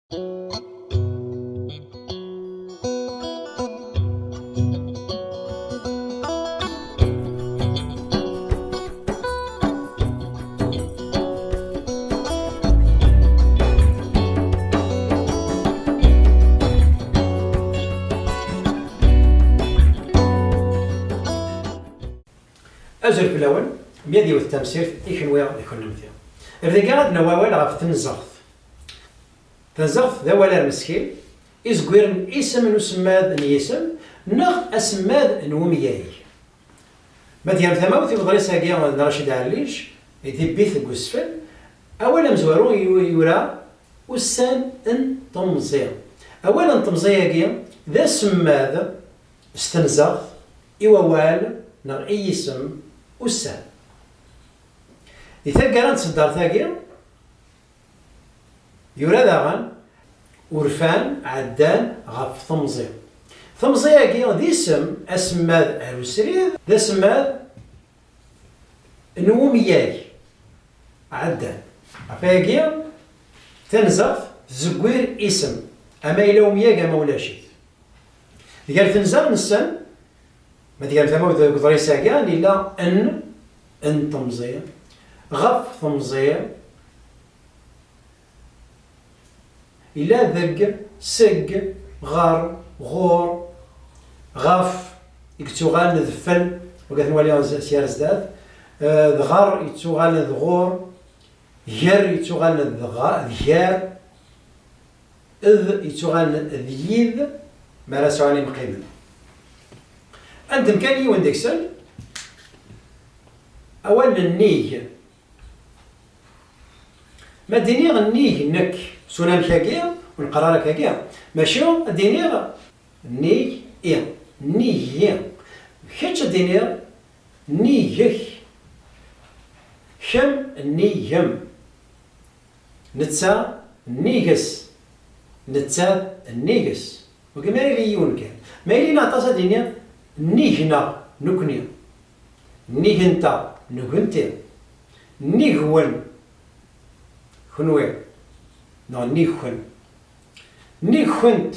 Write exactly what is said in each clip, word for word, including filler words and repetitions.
Azul fell-awen, mya d yiwet tamsirt i kenwi d kunemti. Ar dagi ad nawi awal ɣef tenzeɣt. Tenzeɣt d awal armeskil, izegwiren isem n usemmad n yisem neɣ asemmad n umyag. Ma d-yerr tamawt i uḍris-agi n Racid Ɛellic, i tibbit deg usfel, awal amezwaru i yura ussan n temẓi. Awal n temẓi-agi d asemmad s tenzeɣt i wawal neɣ i yisem ussan. Di taggara n tseddart-agi, yura daɣen urfan ɛeddan ɣef temẓi. Temẓi-agi d isem asemmad ar usrid, d asemmad n umyag ɛeddan. Ɣef wayagi, tanzeɣt tzeggwir isem, ama yella umyag ama ulac-it. Gar tenzeɣ nessen, ma tgam tamawt deg uḍris-agi, yella n, n temẓi, ɣef temẓi, yella deg, seg, ɣer, ɣur, ɣef, i yettuɣalen d fel, wagi ad t-nwali s-, sya ar zdat, eh, d ɣer yettuɣalen d ɣur, ger yettuɣalen d ɣa-, d gar, ed yettuɣalen d yid, mi ara sɛun imqimen. Ad d-nefk kan yiwen deg-sen, awal n nnig. Ma d-iniɣ nnig nekk, s unamek-agi, ur neqqar ara akkagi, maca ad d-iniɣ nnig i, nnig-i. Kečč ad d-iniɣ nnig-ek, kemm nnig-m. Netta nnig-s, nettat nnig-s. Wagi ma yili yiwen kan. Ma yili aṭas ad d-iniɣ nnig-neɣ, nekkni. Nnig-nteɣ, nekkenti. Nnig-wen, kenwi. Neɣ nnig-ken. Nnig-kent,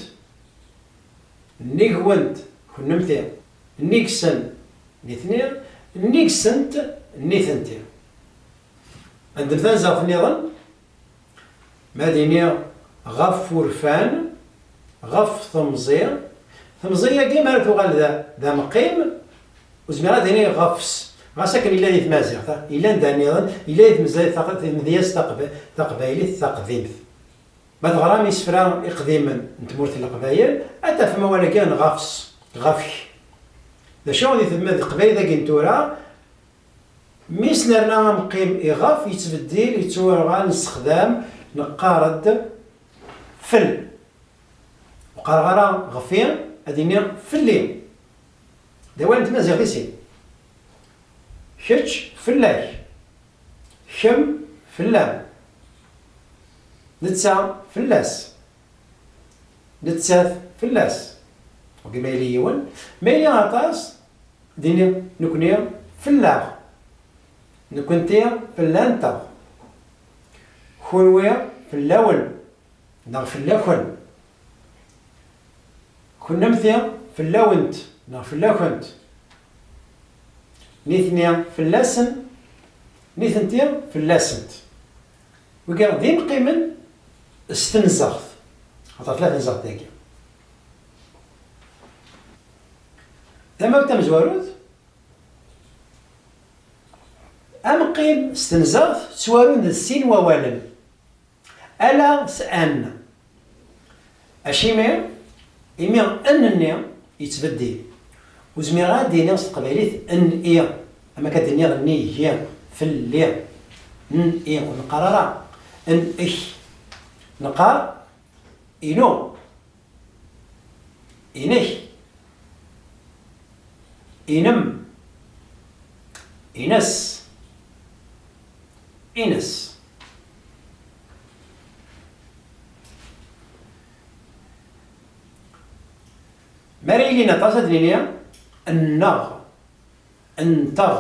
nnig-went, kennemti. Nnig-sen, nitni. Nnig-sent, nitenti. Ad d-nefk tanzeɣt nniḍen. Ma d-iniɣ ɣef wurfan, ɣef temẓi, temẓi-agi mi ara tuɣal d, d amqim, ur zmireɣ ad iniɣ ɣef-s. Ɣas akken yella di tmaziɣt, ha, yella anda nniḍen, yella di tmezla-, taq-, di tmedyazt taqba-, taqbaylit taqdimt. Ma teɣram isefra iqdimen n tmurt n Leqbayel, ad tafem awal-agi n ɣef-s, ɣef-k. D acu di tm-, di teqbaylit-agi n tura, mi s-nerna amqim i ɣef, yettbeddil, yettuɣal nessexdam, neqqar-d fel. Ur qqareɣ ara ɣef-i, ad iniɣ fell-i. D awal n tmaziɣt i sin. Kečč fell-ak. Kemm fell-am. Netta fell-as. Nettat fell-as. Wagi ma yili yiwen. Ma yili aṭas, dini nekkni fell-aɣ. Nekkenti fell-anteɣ. Kunwi fell-awen neɣ fell-aken. Kunemti fell-awent neɣ fell-akent. Nitni fell-asen, nitenti fell-asent. Wigi d imqimen s tenzeɣt. Xaṭer tella tenzeɣt dagi. Tamawt tamezwarut, amqim s tenzeɣt ttwarun d sin wawalen. Ala s an. Acimi? Imi n-nni yettbeddil. Ur zmireɣ ad d-iniɣ s teqbaylit n-i, am akka d-nniɣ nnig-i, fell-i, n-i, ur neqqar ara n-ek. Neqqar inu. Inek. Inem. Ines. Ines. Mi ara yilin aṭas ad nini nneɣ, nteɣ,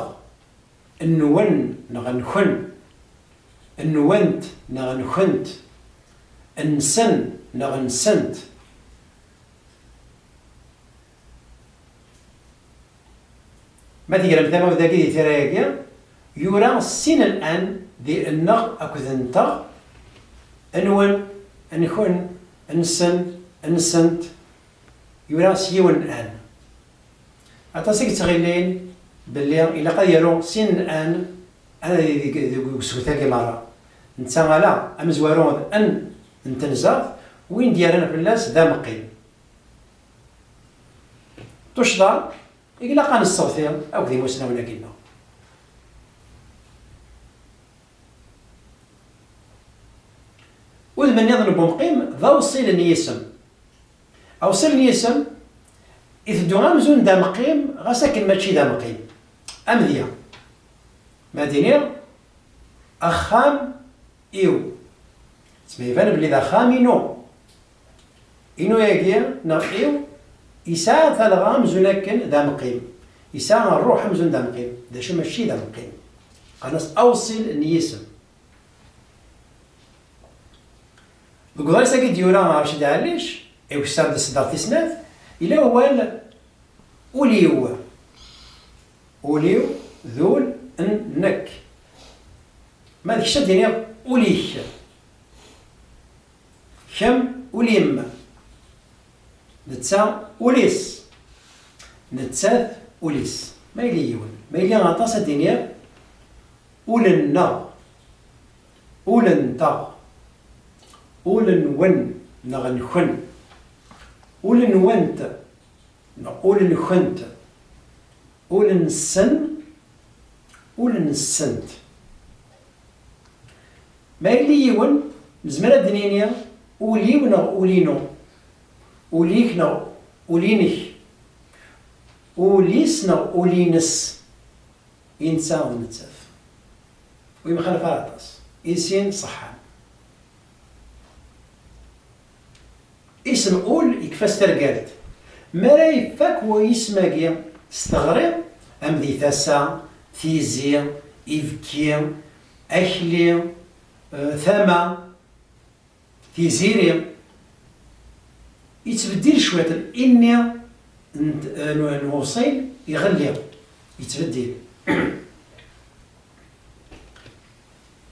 nwen neɣ nkun, nwent neɣ nkent, nsen neɣ nsent. Ma tegremt tamawt dagi di tira-agi, yura sin n an di nneɣ akked nteɣ, nwen, nkun, nsen, nsent, yura s yiwen n an. Aṭas i yettɣilin belli ilaq ad yaru sin n an, an deg, deg, deg usget-agi merra. Netta ala, amezwaru d n n tenzeɣt, win d-yerran fell-as d ameqqim. Tuccḍa, ilaq ad nesseɣti akked imusnawen-agi-nneɣ. Udem nniḍen n wemqim d awṣil n yisem. Awṣil n yisem iteddu amzun d amqim, ɣas akken mačči d amqim. Amedya. Ma d-iniɣ, axxam iw. Tma iban belli d axxam inu. Inu-agi, neɣ iw, yesɛa talɣa amzun akken d amqim. Yesɛa ṛṛuḥ amzun d amqim. D acu mačči d amqim. Qqaren-as awṣil n yisem. Deg uḍris-agi d-yura Racid Ɛellic, i wessar d ṣṣdeɣ tis snat, yella wawal ul-iw. Ul-iw d ul n nekk. Ma d kečč ad d-iniɣ ul-ik. Kemm ul-im. Netta ul-is. Nettat ul-is. Ma yili yiwen. Ma yili aṭas ad d-iniɣ ul-nneɣ. Ul-nteɣ. Ul-nwen neɣ nken. Ul-nwent neɣ ul-nkent. Ul-nsen, ul-nsent. Ma yili yiwen, nezmer ad d-nini ul-iw neɣ ul-inu, ul-ik neɣ ul-inek, ul-is neɣ ul-ines, i netta d nettat. Ur yemxalaf ara aṭas. I sin ṣeḥḥan. Isem ul yekfa s tergalt. Mi ara yefak wayisem-agi s teɣri, am di tasa, tizi, ibki, akli, eh, tama, tiziri, yettbeddil cwiṭ, inni n, n, n uwṣil iɣelli, yettbeddil.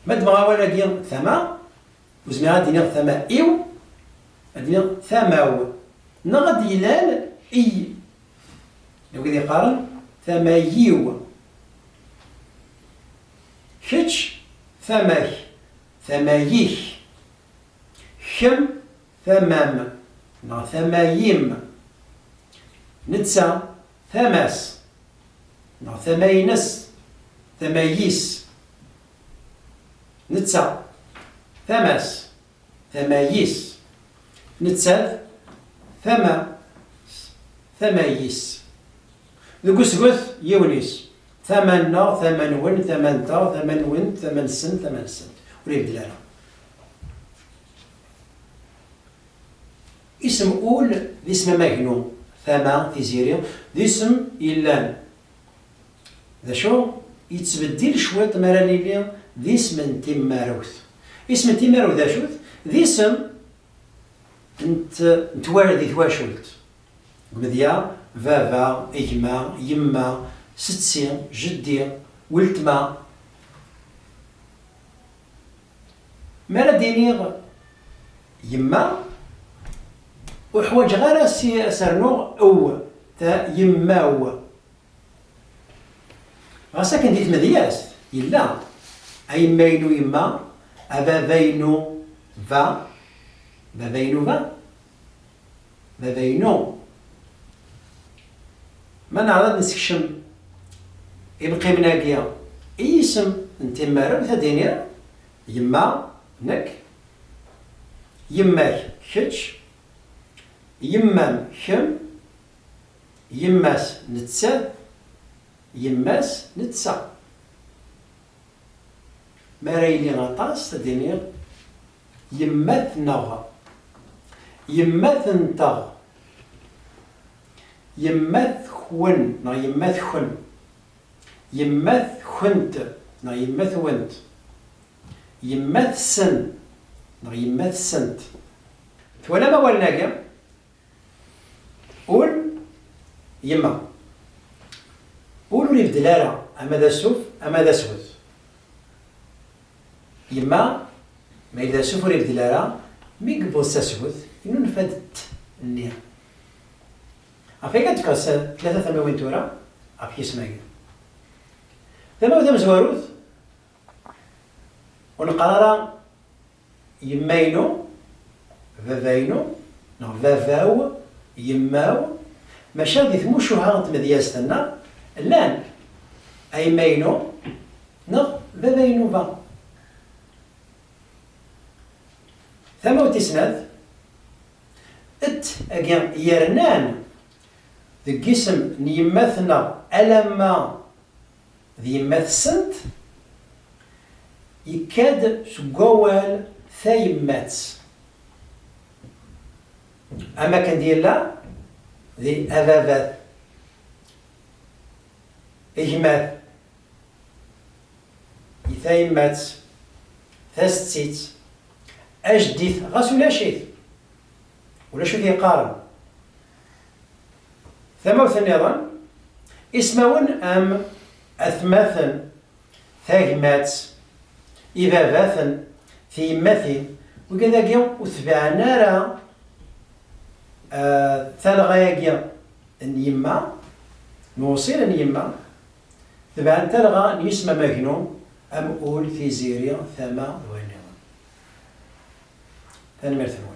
Ma ddmeɣ awal-agi tama, ur zmireɣ ad d-iniɣ tama-iw, ad d-iniɣ tama-w. Neɣ ad d-yilal i. D wid yeqqaren tama-yiw. Kečč tama-k, tama-yik. Kemm tama-m, neɣ tama-yim. Netta tama-s, neɣ tama-ines, tama-yis. Netta tama-s, tama-yis. Nettat tama, tama-yis. Deg usget yiwen-is. Tama-nneɣ, tama-nwen, tama-nteɣ, tama-nwent, tama-nsent, tama-nsent. Ur ibeddel ara. Isem ul d isem amagnu. Tama, tiziri, d isem yellan. D acu? Yettbeddil cwiṭ mi ara nili d isem n timmarut. Isem n timmarut d acu-t? D isem n t-, n twa-, di twacult. Deg umedya, baba, gma, yemma, setti, jeddi, weltma. Mi ara d-iniɣ yemma, ur ḥwaǧeɣ ara si-, ad s-rnuɣ ew, ta yemma-w. Ɣas akken di tmedyazt yella, a yemma-inu yemma, a baba-inu ba, baba-inu ba, baba-inu. Ma neɛreḍ ad nessekcem imqimen-agi i yisem n timmarut, ad d-iniɣ yemma, nekk, yemma-k, kečč, yemma-m, kemm, yemma-s, nettat, yemma-s, netta. Mi ara yili aṭas, ad d-iniɣ yemma-tneɣ, yemma-tenteɣ, yemma-twen neɣ yemma-tken, yemma-tkent neɣ yemma-twent, yemma-tsen, neɣ yemma-tsent. Twalam awalen-agi? Ul, yemma. Ul ur ibeddel ara, ama d asuf, ama d aswet. Yemma, ma yella d asuf ur ibeddel ara, mi yewweḍ s aswet, yennulfa-d t-nni. Ɣef wayagi ad d-fkeɣ s tlata tamiwin tura, ɣef yisem-agi. Tamawt tamezwarut, ur neqqar ara yemma-inu, baba-inu, neɣ baba-w, yemma-w, maca di tmucuha n tmedyazt-nneɣ, llan a yemma-inu, neɣ baba-inu ba. Tamawt tis snat, t agi yernan deg yisem n yemma-tneɣ alamma d yemma-tsent, yekka-d seg wawal tayemmat. Am akken d-yella di ababat, gmat, tayemmat, tasettit, ajeddit, ɣas ulac-it. Ulac wid yeqqaren. Tamawt nniḍen, ismawen am atmaten, tagmat, ibabaten, tiyemmatin, wigad-agi ur tebɛen ara, ah, talɣa-agi n yemma, n uwṣil n yemma, tebɛen talɣa n yisem amagnu am ul, tiziri, tama d wayen nniḍen. Tanemmirt-nwen.